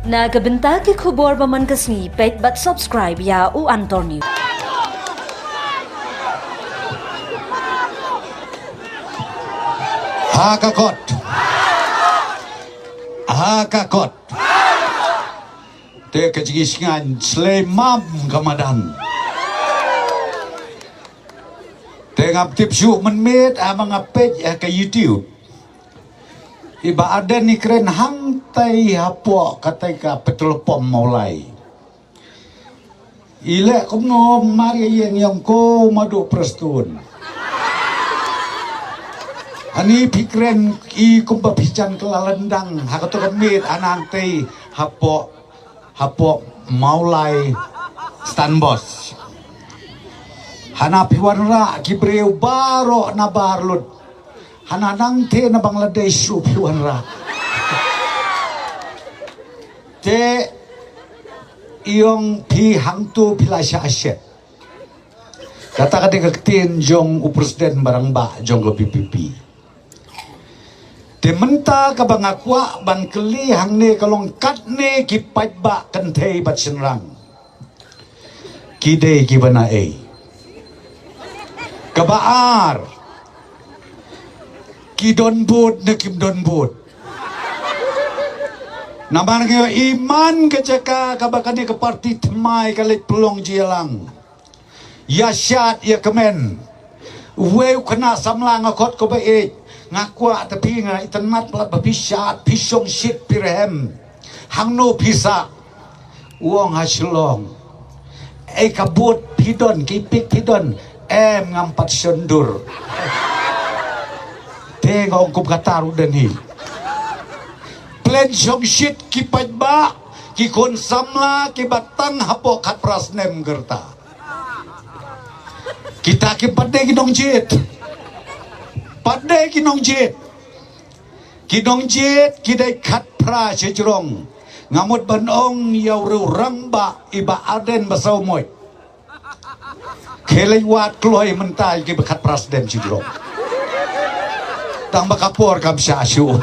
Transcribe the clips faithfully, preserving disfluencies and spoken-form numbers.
Na ka bynta ki khubor ba man ka sngi, peit bad subscribe ïa u Antor News. Ha ka kot. Ha ka kot. Te ka jingsngewsih shlei mam ka madan. Te ngam tip shuh mynmiet haba nga peit ha ka YouTube. I Bah Ardent i kren hangtai hapoh katai ka petrol pump Mawlai. I leh kumno mar ïa ïeng ïong ko Madu Prestone. Ani phi kren i kumba phi jan kylla lyndang ha kato ka miet, hana hangtai hapoh, hapoh Mawlai Stanbos. Hana phi wanrah ki briew baroh na bar lut. Hana nangta na Bangladesh shuh phi wanrah. Te ïong phi hangto phi la shah shet. Kata ka dei ka ktien jong u president barangbah jong ka VPP. Te mynta kaba nga kwah ban kylli hangne ka long katne ki paidbah kynthei bad shynrang ki dei kiba na ei? Kaba ar, ki don vote ne kim don vote? Namar nga ïohi man ka jaka kaba kane ka parti thymmai ka leit pynlong jingïalang. Ïa shad ïa kmen. Uwei u khynnah samla nga khot ko ba ïeit. Nga kwah te phi, nga itynnad palat ba phi shad, phi shongshit, phi rhem. Hangno phi sah? U ong ha Shillong. Ei ka vote phi don, ki pick phi don? Em, ngam pat shon dur. Te nga ong kum kata ruh don hi. Plen shongshit ki paidbah, ki khun samla kiba tang hapoh khatphra snem ka rta. Kita kim pat dei ki nongjied. Pat dei ki nongjied. Ki nongjied ki dei khatphra shajrong. Nga mut ban ong ïa u rangbah i Bah Ardent Basaiawmoit, khie leit wad kloi mynta ïa kiba khatphra snem shajrong. Tang ba ka por kam shah shuh.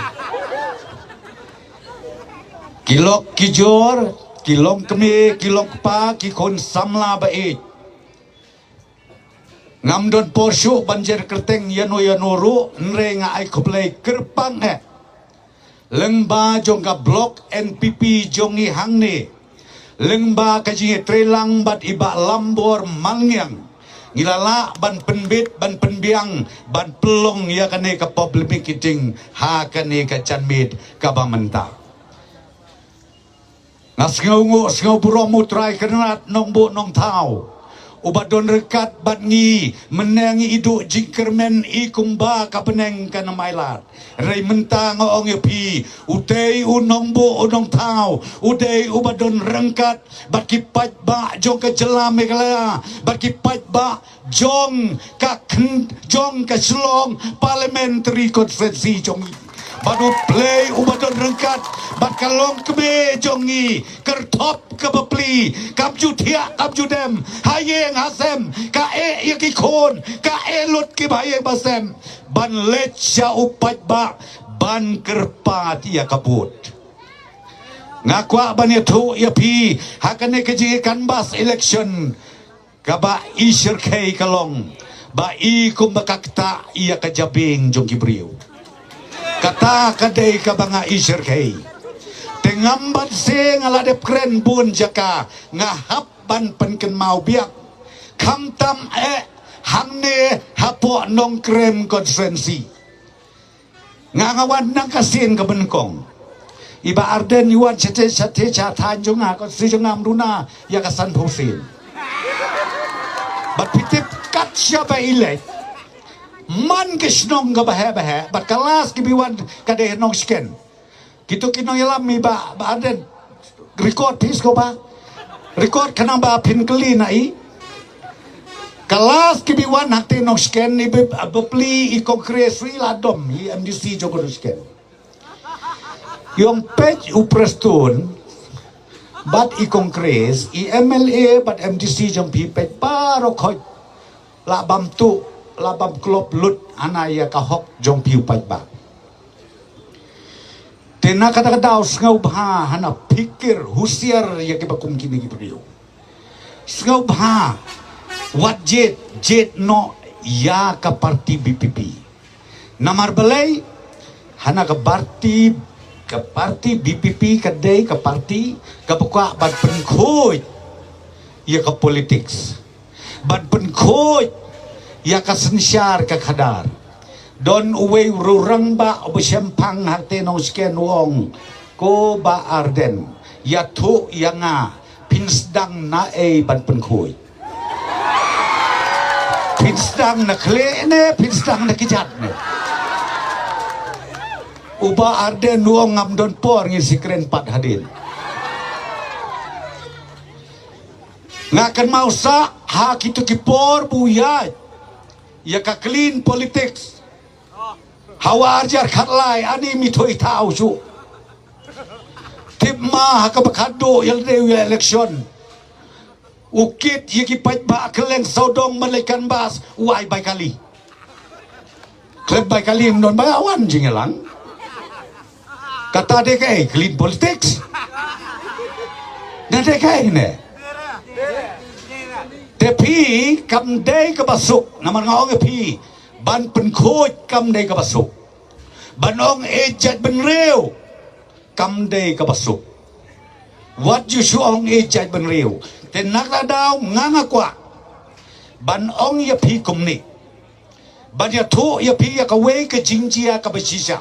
Ki lok ki jor, ki longkmie, ki longkpa, ki khun samla ba ïeit. Ngam don por shuh ban jer kyrteng ïano ïano ruh, hynrei nga ai khublei kyrpang eh. Lyngba jong ka block NPP jong ngi hangne, lyngba ka jingïatreilang bad i Bah Lambor Malngiang, ngi la lah ban pynbit, ban pynbiang, ban pynlong ïa kane ka public meeting ha kane ka janmiet kaba mynta. Nga sngewnguh sngew burom, U Trai Kynrad Nongbuh Nongthaw uba don ryngkat bad ngi, mynne ngi iduh jingkyrmen i kumba ka bneng kan ym ailad. Hynrei mynta nga ong ïa phi, u dei u Nongbuh u Nongthaw, u dei uba don ryngkat bad ki paidbah jong ka jylla Meghalaya, bad ki paidbah jong ka khn-, jong ka Shillong Parliamentary Constituency jong ngi. Bad U Blei uba don ryngkat bad ka longkmie jong ngi, kyrthop kaba plie, kam ju thiah kam ju dem, ha ïing ha sem, ka eh ïa ki khun, ka eh lut kiba ha ïing ba sem ban leit sha u paidbah ban kyrpad ïa ka vote. Nga kwah ban ïathuh ïa phi, ha kane ka jing canvass election, kaba i shyrkhei ka long ba i kumba ka ktah ïa ka jabieng jong ki briew. Kata ka dei kaba nga i shyrkhei. Te ngam banse, nga la dep kren bun jaka, nga hap ban pynkynmaw biang. Khamtam eh hangne hapoh Nongkrem constituency. Nga, nga wan nang ka sien kaba nyngkong. I Bah Ardent i wan shatei shatei sha thaiñ jong nga, ka constituency jong nga ym duna ïa ka sanphew sien. Bad phi tip kat shaba i leit, man ka shnong kaba heh ba heh, bad ka last kiba wan ka dei Nongshken. Kito ki nongïalam i Bah, Bah Ardent, record phi sngewbha. Record khnang ba phin kylli na i. Ka last kiba wan hangtei Nongshken, i ba, ba plie i Congress ruh i la dom, i MDC jong ka Nongshken. Ïong peit u Prestone bad i Congress, i MLA bad MDC jong phi, peit baroh khoit la bam tuh, la bam klop lut hana ïa ka hok jong phi u paidbah. Te na kata ka daw sngewbha hana phikir husiar ïa kiba kum kine ki briew. Sngewbha wat jied, jied noh ïa ka parti B P P. Namar balei? Hana ka parti, ka parti B P P ka dei ka parti kaba kwah ban pynkhuid ïa ka politics, ban pynkhuid ïa ka synshar ka khadar. Don uwei u rangbah uba shemphang ha te nongshken u ong, ko Bah Ardent, ïathuh ïa nga, phin sdang naei ban pynkhuid? Phin sdang na khlieh ne phin sdang na kjat ne? U Bah Ardent u ong, ngam don por, ngin sa kren pat hadien. Nga kynmaw sah ha kito ki por ba u ïaid ïa ka clean politics ha u ar hajar khatlai, ani mi thui thaw shuh. Tip ma ha kaba khadduh ïa lade u ïa election, u kit ïa ki paidbah kylleng sawdong ban leit canvass, u ai bai kali. Khlem bai kali ym don ba wan jingïalang. Kata dei kaei? Clean politics. Na dei kaei ne? Te phi, kam dei kaba suk, namar nga ong ïa phi, ban pynkhuid kam dei kaba suk. Ban ong ïeit jaitbynriew kam dei kaba suk. Wat ju shu ong ïeit jaitbynriew. Te na kata ka daw nga, nga kwah ban ong ïa phi kumne, ban ïathuh ïa phi ïa kawei ka jingjia kaba shisha.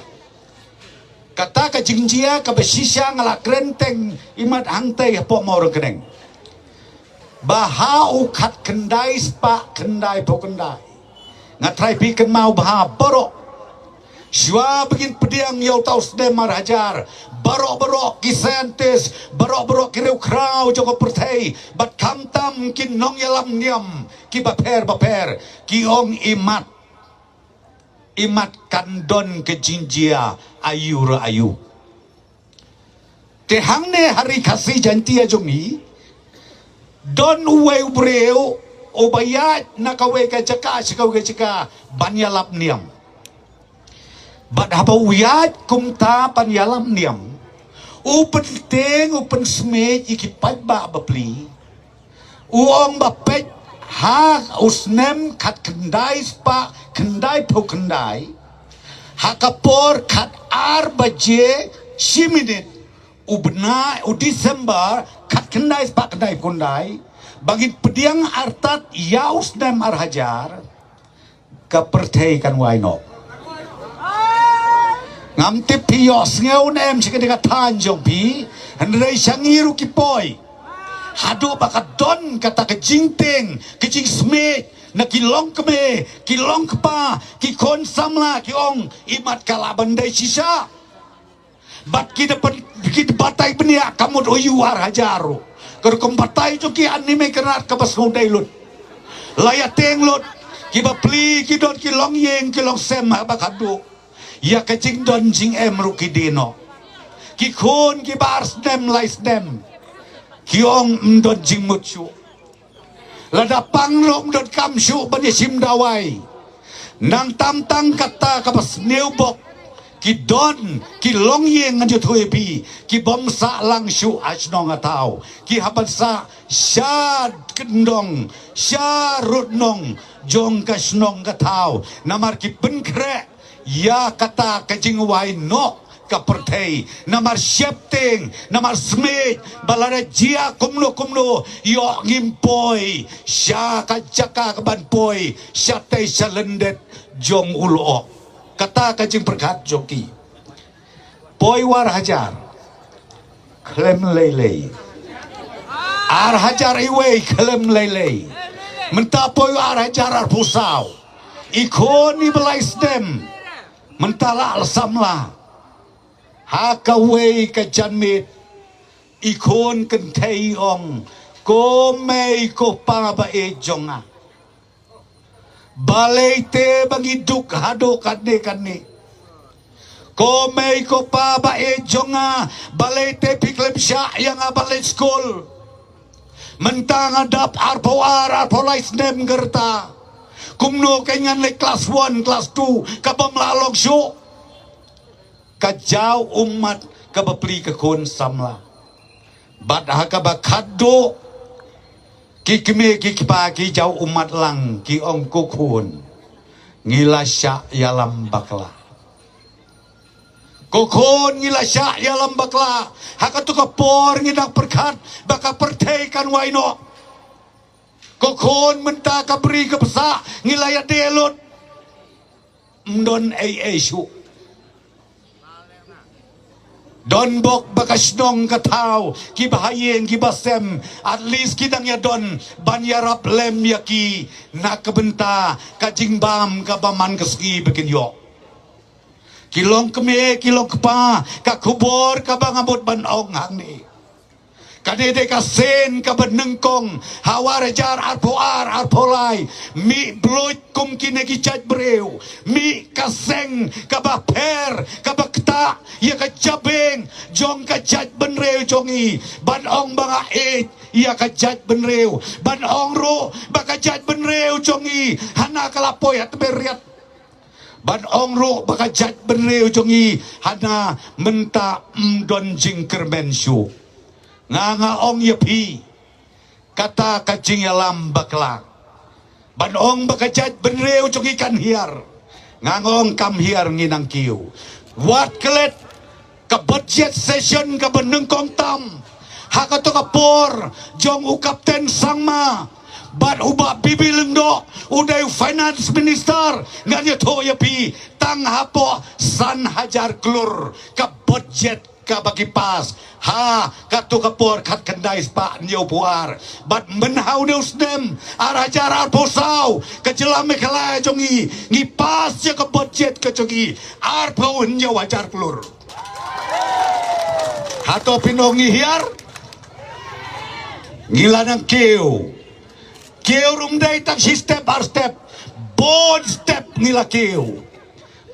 Kata ka jingjia kaba shisha nga la kren teng imat hangtei hapoh Mawryngkneng, ba ha u khatkhyndai spah khyndaiphew khyndai, nga trai phi kynmaw bha baroh, shuwa ba ngin pdiang ïa uta u snem ar hajar, baroh baroh ki scientist, baroh baroh ki riewkhraw jong ka pyrthei bad khamtam ki nongïalam niam kiba pher bapher, ki ong imat, imat kan don ka jingjia aïu re aïu. Te hangne ha Ri Khasi Jaiñtia jong ngi, don uwei u briew uba ïaid na kawei ka jaka sha kawei ka jaka ban ïalap niam. Bad haba u ïaid kumta ban ïalap niam, u pyntieng, u pynsmit ïa ki paidbah bapli. U ong ba peit, ha u snem khatkhyndai spah khyndaiphew khyndai, ha ka por khatar baje shi minit, u bnai, u December, khatkhyndai spah khyndaiphew khyndai, ba ngin pdiang artat ïa u snem ar hajar, ka pyrthei kan wai noh. Ngam tip phi ïohsngew ne em sha kane ka thaiñ jong phi, hynrei sha ngi ruh ki poi, haduh ba ka don kata ka jingtieng, ka jingsmit na ki longkmie, ki longkpa, ki khun samla, ki ong imat ka lah ban dei shisha. Bad ki da pyn-, ki da batai bniah ka mut u ïu ar hajar ruh. Ka rukom batai jong ki, ani mei kynrad kaba sngewdei lut. La ïa tieng lut, ki bapli ki don ki longïing ki longsem ha ba khadduh. Ïa ka jingdon jingem ruh ki die noh. Ki khun kiba ar snem lai snem, ki ong ym don jingmut shuh. Lada pang ruh ym don kam shuh ban ïa shim dawai. Nangta tang kata kaba sniew bok, ki don ki longïing, ngan ïathuh ïa phi, ki bym sah lang shuh ha shnong ha thaw, ki hap ban sah sha kyndong, sha rud nong jong ka shnong ka thaw, namar ki pynkhreh ïa kata ka jingwai noh ka pyrthei, namar sheptieng, namar smit, ba lada jia kumno kumno, ïoh ngim poi sha ka jaka ka ban poi shatei sha lyndet jong u lyoh. Kata ka jingpyrkhat jong ki. Poi u ar hajar, khlem lei lei. Ar hajar iwei, khlem lei lei. Mynta poi u ar hajar arphew saw, i khun iba lai snem, mynta la samla. Ha kawei ka janmiet, i khun kynthei i ong, ko mei ko pa ba ïeit jong nga, balei te ba ngi duk haduh katne katne? Ko mei ko pa ba ïeit jong nga, balei te phi khlem shah ïa nga ban leit skul? Mynta nga dap arphew ar, arphew lai snem ka rta. Kumno kein ngan leit klas one, klas two, ka bym lah long shuh. Ka jaw ummat kaba pli ka khun samla. Bad ha kaba khatduh, ki kmie ki kpa ki jaw ummat lang, ki ong, ko khun, ngi la shah ïalam bakla. Ko khun, ngi la shah ïalam bakla. Ha katu ka por ngi dang pyrkhat ba ka pyrthei kan wai noh. Ko khun, mynta ka bri ka pyrshah, ngi la ïadei lut. Ym don ei ei shuh. Don bok ba ka shnong ka thaw, kiba ha ïing kiba sem, at least ki dang ïadon ban ïarap lem ïa ki na ka bynta ka jingbam kaba man ka sngi ba kin ïoh. Ki long kmie, ki long kpa, ka khubor kaba nga mut ban ong hangne, ka dei dei ka sien kaba nyngkong ha u ar hajar arphew ar arphew lai. Mih bluit kum kine ki jait briew, mih ka seng kaba pher, kaba ktah ïa ka jabieng jong ka jaitbynriew jong ngi. Ban ong ba nga ïeit ïa ka jaitbynriew, ban ong ruh ba ka jaitbynriew jong ngi hana ka la poi ha tber riat. Ban ong ruh ba ka jaitbynriew jong ngi hana mynta ym don jingkyrmen shuh. Nga, nga ong ïa phi, kata ka jingïalam bakla. Ban ong ba ka jaitbynriew jong ngi kan hiar, nga, nga ong kam hiar, ngi nang kiew. Wat klet, ka budget session kaba nyngkong tam ha kato ka por jong u Captain Sangma bad u Bah B B Lyngdoh u dei u finance minister. Ngan ïathuh ïa phi, tang hapoh san hajar klur ka budget kaba ki pass ha kato ka por khatkhyndai spah hynñiewphew ar. Bad mynha une u snem ar hajar arphew saw, ka jylla Meghalaya jong ngi, ngi pass ïa ka budget ka jong ngi arphew hynñiew hajar klur. Hato phin ong ngi hiar? Ngi la nang kiew. Kiew ruh ym dei tang shi step ar step, bun step ngi la kiew.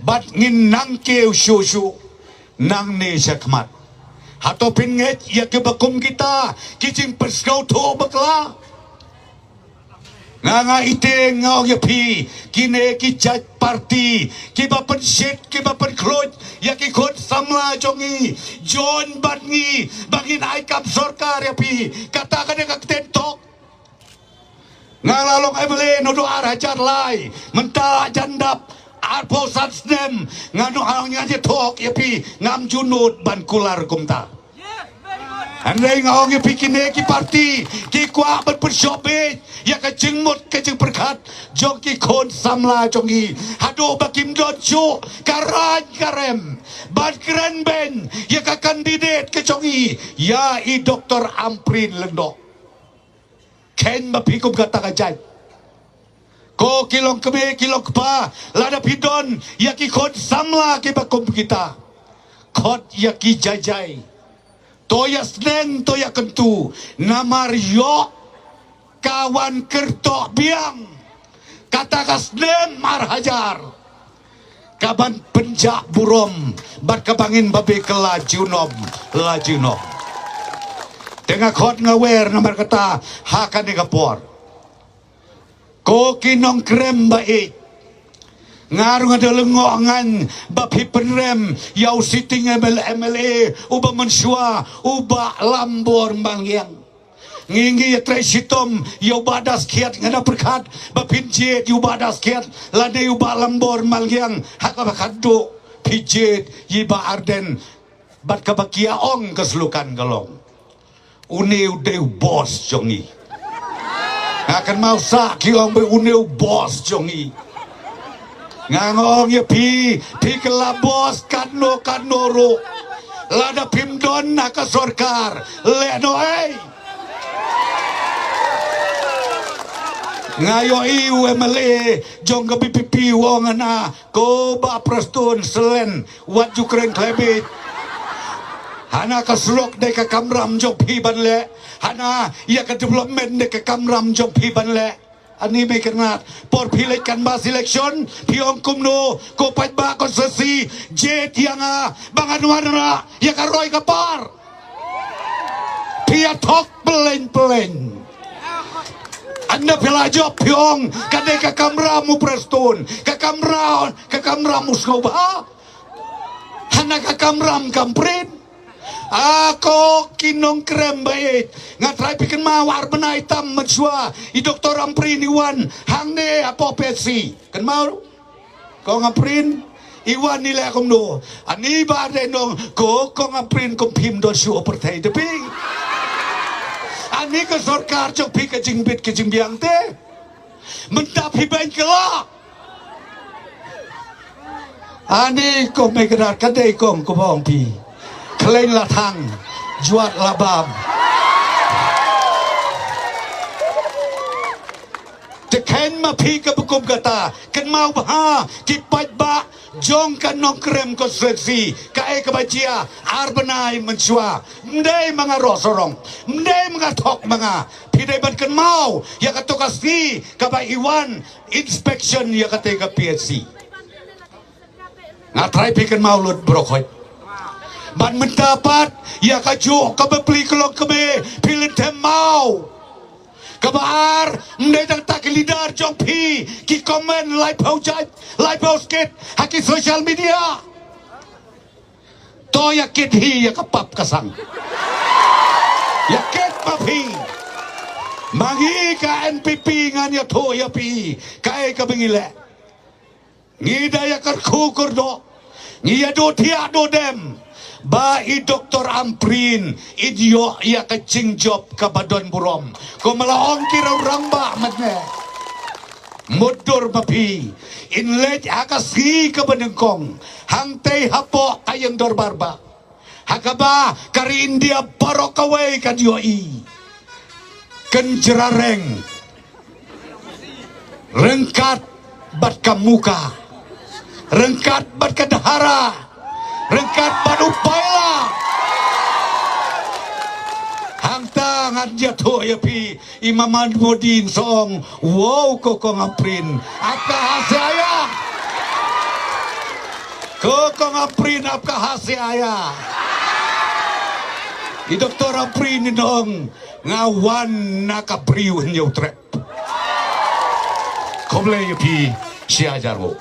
Bad ngin nang kiew shuh shuh nangne shakhmat. Hato phin ngeit ïa kiba kum kita ki jingpynsngewthuh bakla? Nga, nga ïeit, nga ong ïa phi, kine ki jait party kiba pynshit, kiba pynkhluit ïa ki khun samla jong ngi, join bad ngi ba ngin ai kam sorkar ïa phi. Kata ka dei ka ktien thok. Nga la long M L A naduh ar hajar lai, mynta la jan dap arphew san snem. Nga, nga ong, nga ïathuh ïa phi, ngam ju nud ban kular kumta. Hynrei nga ong ïa phi, kine ki party ki kwah ban pynshong beit ïa ka jingmut ka jingpyrkhat jong ki khun samla jong ngi, haduh ba kim don shuh ka rang ka rem ban kren beiñ ïa ka candidate ka jong ngi, ïa i Doktor Ampareen Lyngdoh. Kheiñ ba phi kum kata ka jait. Ko ki long kmie, ki long kpa, lada phi don ïa ki khun samla kiba kum kita, khot ïa ki jai jai. To ïa sneng, to ïa kyntu, namar ïoh ka wan kyrtoh biang kata ka snem ar hajar, ka ban pynjah burom bad ka ban ngin babe kylla junom la junom. Te nga khot nga wer namar kata ha kane ka por. Ko ki nongkrem ba ïeit, nga ruh nga da lyngngoh ngan ba phi pynrem ïa u sitting M L A, M L A uba mynshuwa, u Bah Lambor Malngiang. Ngi, ngi ïatrei shitom ïa u Bah Daskhiat, nga da pyrkhat ba phin jied ïa u Bah Daskhiat lane ïa u Bah Lambor Malngiang ha kaba khatduh phi jied ïa i Bah Ardent. Bad kaba ki ïa ong ka slogan ka long, une u dei u boss jong ngi. Nga kynmaw sah ki ong ba une u boss jong ngi. Nga, nga ong ïa phi, phi kylla boss katno katno ruh, lada phim don ha ka sorkar, leh noh ei. Nga ïohi u M L A jong ka V P P u ong hana, ko Bah Prestone, selen wat ju kren khlem beit. Hana ka surok dei ka kamram jong phi ban leh, hana ïa ka development dei ka kamram jong phi ban leh. Ani Mei Kyrnat, por phi leit canvass election phi ong kumno, ko paidbah constituency jied ïa nga ba ngan wanrah ïa ka roi ka par. Phi ïa thok pyllein pyllein. Ynda phi la jop phi ong ka dei ka kamram u Prestone, ka kamram, ka kamram u sngewbha. Hana ka kamram ka Ampareen. A ko ki nongkrem ba ïeit, nga trai phi kynmaw ar bnai tam mynshuwa i Doktor Ampareen i wan hangne hapoh P H C. Kynmaw Kong Ampareen i wan, i leh kumno? Ani ba dei nong ko Kong Ampareen, kum phim don shuh pyrthei da phi. Ani ka sorkar jong phi ka jingbit ka jingbiang te. Mynta phi beiñ kylla. Ani ko Mehkadar, ka dei kong ko bong phi. Khleng la thang, jwat la bam. Te khein ma phi ka bukum kata, kynmaw bha ki paidbah jong ka Nongkrem constituency, kaei kaba jia ar bnai mynshuwa. Ym dei ma nga roh sarong, ym dei ma nga thok ma nga. Phi dei ban kynmaw ïa kato ka sngi kaba i wan inspection ïa kata ka P H C. Nga trai phi kynmaw lut baroh khoit. Ban mynta pat ïa kajuh kaba pli ka long kmie, phi lynthem maw. Kaba ar, ym dei tang ta ki leader jong phi ki comment laiphew jait, laiphew skit ha ki social media. To ïa kit hi ïa ka pap ka sang. Ïa kit ma phi. Ma ngi ka N P P ngan ïathuh ïa phi kaei kaba ngi leh. Ngi da ïa kyrkhu kyrdoh, ngi ïa duh thiah duh dem ba i Doktor Ampareen in ïoh ïa ka jingjop kaba don burom. Kumba la ong ki rangbah mynne, mutdur ma phi, in leit ha ka sngi kaba nyngkong hangtei hapoh ka ïing dorbar bah, ha kaba ka ri India baroh kawei kan ïohi. Kan jrareng ryngkat bad ka Muka, ryngkat bad ka Dhara, ryngkat bad u Paila. Hangta ngan ïathuh ïa phi, i Maman Modi in sa ong, wow, ko Kong Ampareen, apka hain se aaya. Ko Kong Ampareen, apka hain se aaya. I Doktor Ampareen in ong, nga wan na ka briew Hynñiewtrep. Khublei ïa phi shi hajar nguh.